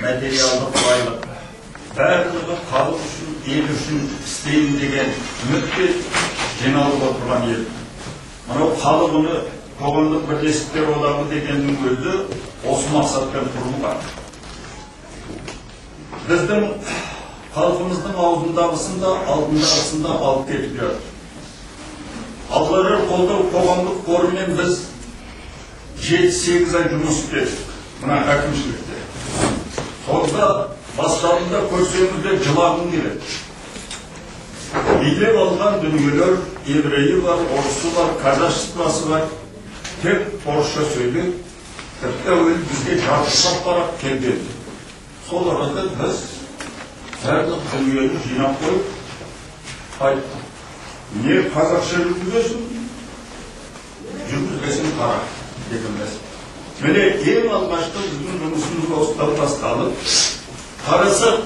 Материалдық байлық, барлығы халық үшін, ел үшін істеймін деген үмітпен жиналып отырған ел. Мынау халық үні қоғамдық бірлестіктер одағы дегеннің өзі осы мақсатпен құрылған. Біздің халқымыздың аузындағысын да, алдындағысын да алып кетіп жатыр. Аллажар қолдау қоғамдық қорымен біз 7-8 ай жұмыс істедік мына әкімшілікте. Сонда бастарында көрсеңіздер жылағың келеді. Билеп алған дүниелер, еврейі бар, орысы бар, казахствосы бар, тек орысша сөйлеп, тіпті әуелі бізге жабысып қарап келген. Сол арада біз барлық дүниені жинап қойып айттық. Не қазақша жүргізесің, жүргізбесең қара деген мәселе. Міне, ең алғашқы біздің жұмысымыз осыдан басталып, қарасақ,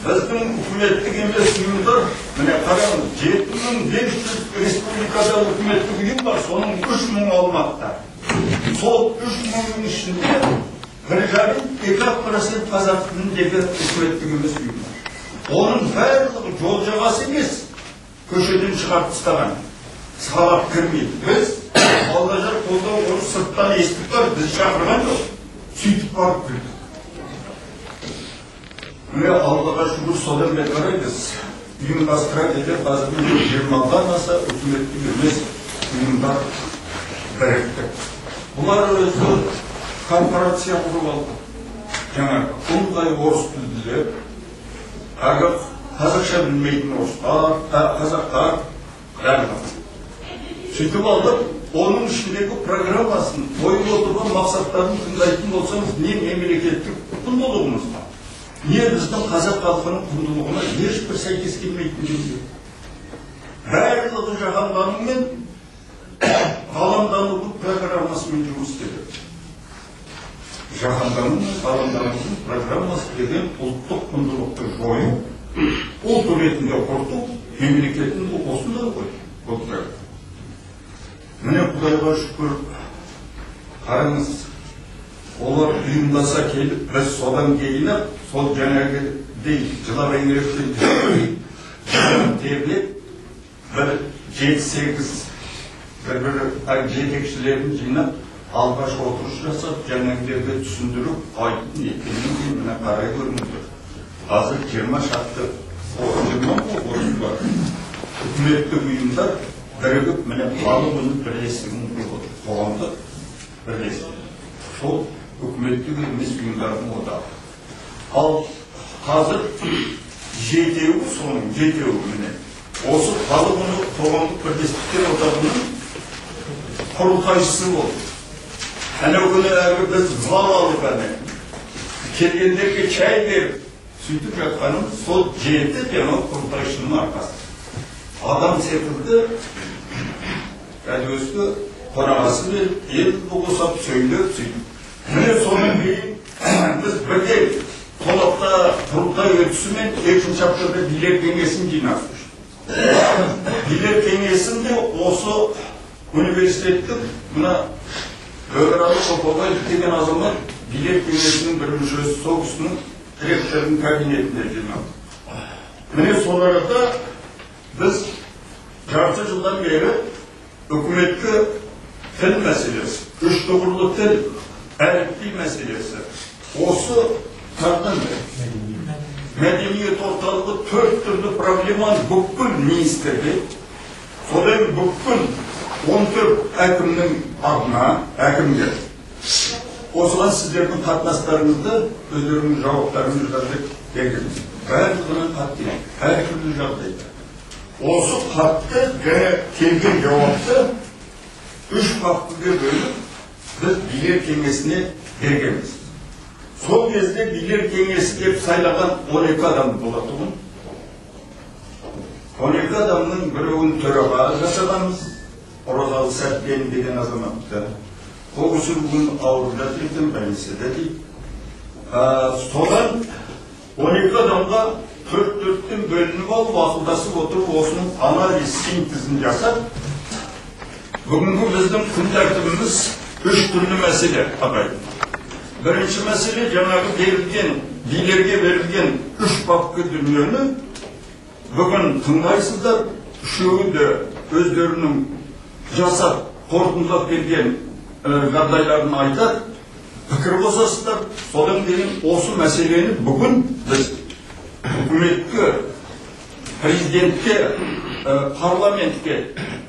біздің үкіметтік емес ұйымдар, міне қараңыз, 7500 республикада үкіметтік ұйым бар, соның 3000 Алматыда. Сол 3000-ның ішінде 1,5-2% қазақ тіліндегі үкіметтік емес ұйым бар. Оның барлығы жол жағасы емес, көшеден шығарып тастаған, сығалап кірмейді. Біз Аллажар қолдау қоры сырттан естіп барып, бізді шақырған жоқ, сөйтіп барып кірдік. Міне, Аллаға шүкір, содан бері қарай біз ұйымдастыра келе қазір 20-дан аса үкіметтік емес ұйымдар бірікті. Бұлар өзі корпорация құрып алды. Жаңағы ыңғай орыс тілділер, әлгі қазақша білмейтін орыстар, қазақтар, барлығы. Сөйтіп алып, оның ішіндегі программасын, қойып отырған мақсаттарын тыңдайтын болсаңыз, не мемлекеттік құндылығымызға, не біздің қазақ халқының құндылығына ешбір сәйкес келмейтін дүние. Барлығы жаһандану мен ғаламданудың программасымен жұмыс істеді. Жаһандану мен ғаламданудың программасы деген ұлттық құндылықты жою, ұлт ретінде құрту, мемлекеттің осындай ғой бұл проект. Міне, Құдайға шүкір, қараңыз, олар ұйымдаса келіп, біз содан кейін сол жаңағыдей жылап еңіреп терлеп, бір 7-8 бір-бір жетекшілерін жинап, алғаш отырыс жасап, жаңағылерге түсіндіріп, айтып неткеннен кейін, міне, қарай көріңіздер. Қазір 20 шақты, 20 30 бар үкіметтік ұйымдар бірігіп, міне, халық үні бірлестігін құрып отыр, қоғамдық бірлестік. Сол үкіметтік емес ұйымдардың одағы. Ал қазір жетеуі, соның жетеуі, міне, осы халық үні қоғамдық бірлестіктер одағының құрылтайшысы болды. Әнеу күні әлгі біз зал алып, әне келгендерге шай беріп, сөйтіп жатқанымыз сол жеті жаңағы құрылтайшының арқасы. Адам секілді кәдесті қонағасы беріп, ел қосап сөйлеп сөйтіп. Міне, содан кейін біз бірден сол апта құрылтай өтісімен екінші аптада билер кеңесін жинадық. Билер кеңесінде осы университеттің мына Өміралы Қопабаев деген азамат билер кеңесінің бір мүшесі, сол кісінің ректордың кабинетінде жиналды. Міне, сол арада біз жарты жылдан бері үкіметке тіл мәселесі, үш тұғырлы тіл, әліпби мәселесі, осы тағы мәдениет орталығы, төрт түрлі проблеманы бүкіл министрге, содан бүкіл 14 әкімнің алдына, әкімге, осыған сіздердің қатынастарыңызды, өздеріңіздің жауаптарыңызды жазып бергенбіз. Барлығынан хат келді, әртүрлі жағдайда. Осы хатты және келген жауапты үш папкаға бөліп, біз билер кеңесіне бергенбіз. Сол кезде билер кеңесі деп сайлаған 12 адам болатұғын. 12 адамның біреуін төраға жасағанбыз, Оразалы Сәткен деген азаматты. Ол кісі бүгін ауырып жатыр екен, больницада дейді. Содан 12 адамға төрт-төрттен бөлініп алып, ақылдасып отырып, осының анализ синтезін жасап, бүгінгі біздің күн тәртібіміз үш түрлі мәселе, ағайын. Бірінші мәселе жаңағы берілген, билерге берілген 3 папка дүниені бүгін тыңдайсыздар. Үшеуі де өздерінің жасап, қорытындылап келген жағдайларын айтады, пікір қосасыздар. Содан кейін осы мәселені бүгін біз үкіметке, президентке, парламентке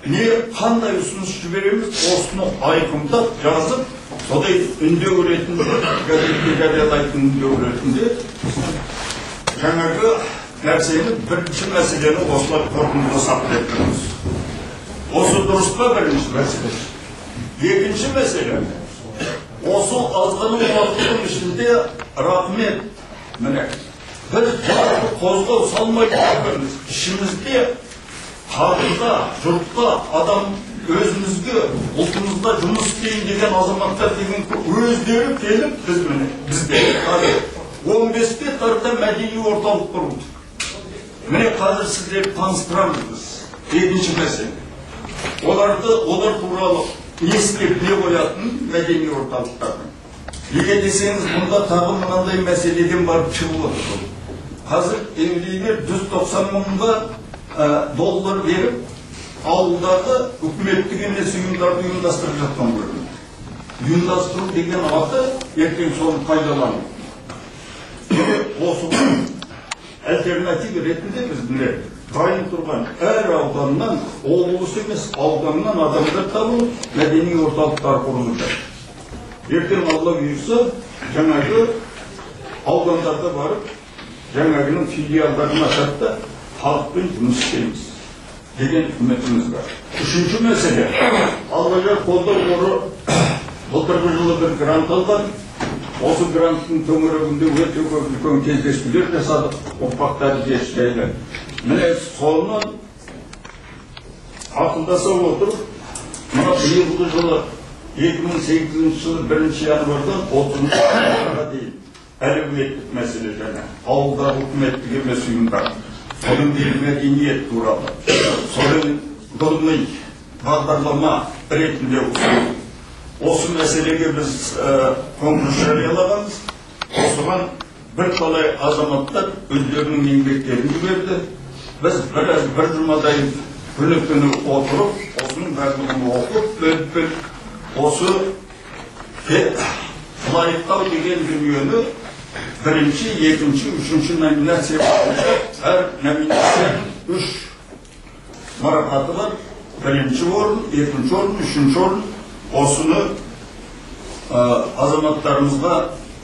не қандай ұсыныс жібереміз, осыны айқындап жазып, содай үндеу ретінде, газетке жариялайтын үндеу ретінде жаңағы нәрсені, бірінші мәселені осылай қорытындыласақ деп тұрмыз. Осы дұрыс па бірінші мәселе? Екінші мәселе, осы азғана уақыттың ішінде рахмет, міне, біз жалпы қозғау салмай тұрмыз. Ішімізде халыққа, жұртқа, адам өзімізге, ұлтымызда жұмыс істейін деген азаматтар деген өздері келіп, біз міне, бізде қазір 15-ке тарта мәдени орталық құрылды. Міне қазір сіздерді таныстырамыз біз. Екінші мәселе. Оларды, олар туралы не істеп, не қоятын мәдени орталықтардың. Неге десеңіз, мұнда тағы мынандай мәселеден барып шығып отыр. Қазір еврейлер 190 мыңға доллар беріп, ауылдағы үкіметтік емес ұйымдарды ұйымдастырып жатқан көрінеді. Ұйымдастыру деген аты ертең соны пайдалану. Осыған альтернатива ретінде біз міне дайын тұрған әр ауданнан, облыс емес, ауданнан адамдар табылып, мәдени орталықтар құрылып жатыр. Ертең Алла бұйырса, жаңағы аудандарда барып, жаңағының филиалдарын ашады да, халықпен жұмыс істейміз деген үмітіміз бар. Үшінші мәселе, Аллажар қолдау қоры былтырғы жылы бір грант алған. Осы гранттың төңірегінде өте көп үлкен кездесулер жасадық, ұрпақ тәрбиесі жайлы. Міне соны ақылдаса отырып, мына биылғы жылы 2008 жылы 1 январдан 30 январға дейін әлеуметтік мәселе және ауылдағы үкіметтік емес ұйымдар, содан кейін мәдениет туралы, содан ғылыми бағдарлама ретінде ұсынылды. Осы мәселеге біз конкурс жариялағанбыз. Осыған бірталай азаматтар өздерінің еңбектерін жіберді. Біз біраз бір жұмадай күні-түні отырып, осының барлығын оқып, бөліп-бөліп, осы лайықтау деген дүниені бірінші, екінші, үшінші номинация бойынша әр номинацияның 3 марапаты бар. Бірінші орын, екінші орын, үшінші орын. Осыны азаматтарымызға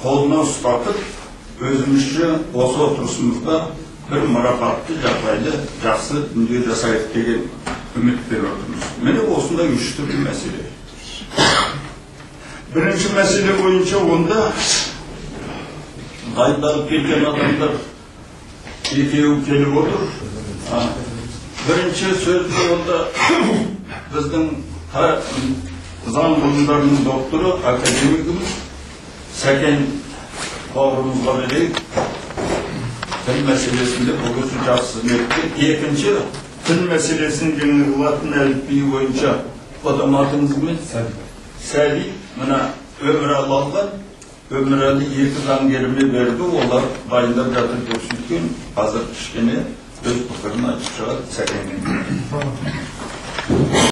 қолына ұстатып, өзімізше осы отырысымызда бір марапатты жағдайды жақсы дүние жасайық деген үмітпен отырмыз. Міне осындай үш түрлі мәселе. Бірінші мәселе бойынша онда дайындалып келген адамдар екеуі келіп отыр. Бірінші сөзді онда біздің заң ғылымдарының докторы, академигіміз Сәкен бауырымызға берейік. Тіл мәселесінде бұл кісі жақсы қызмет етті. Екінші, тіл мәселесін жаңағы латын әліпбиі бойынша адам атыңыз кім еді? Сәби. Мына Өмірәлі алған. Өмірәлі екі заңгеріме берді, олар дайындап жатыр деп сөйткен. Қазір кішкене өз пікірін айтып шығады Сәкеннен.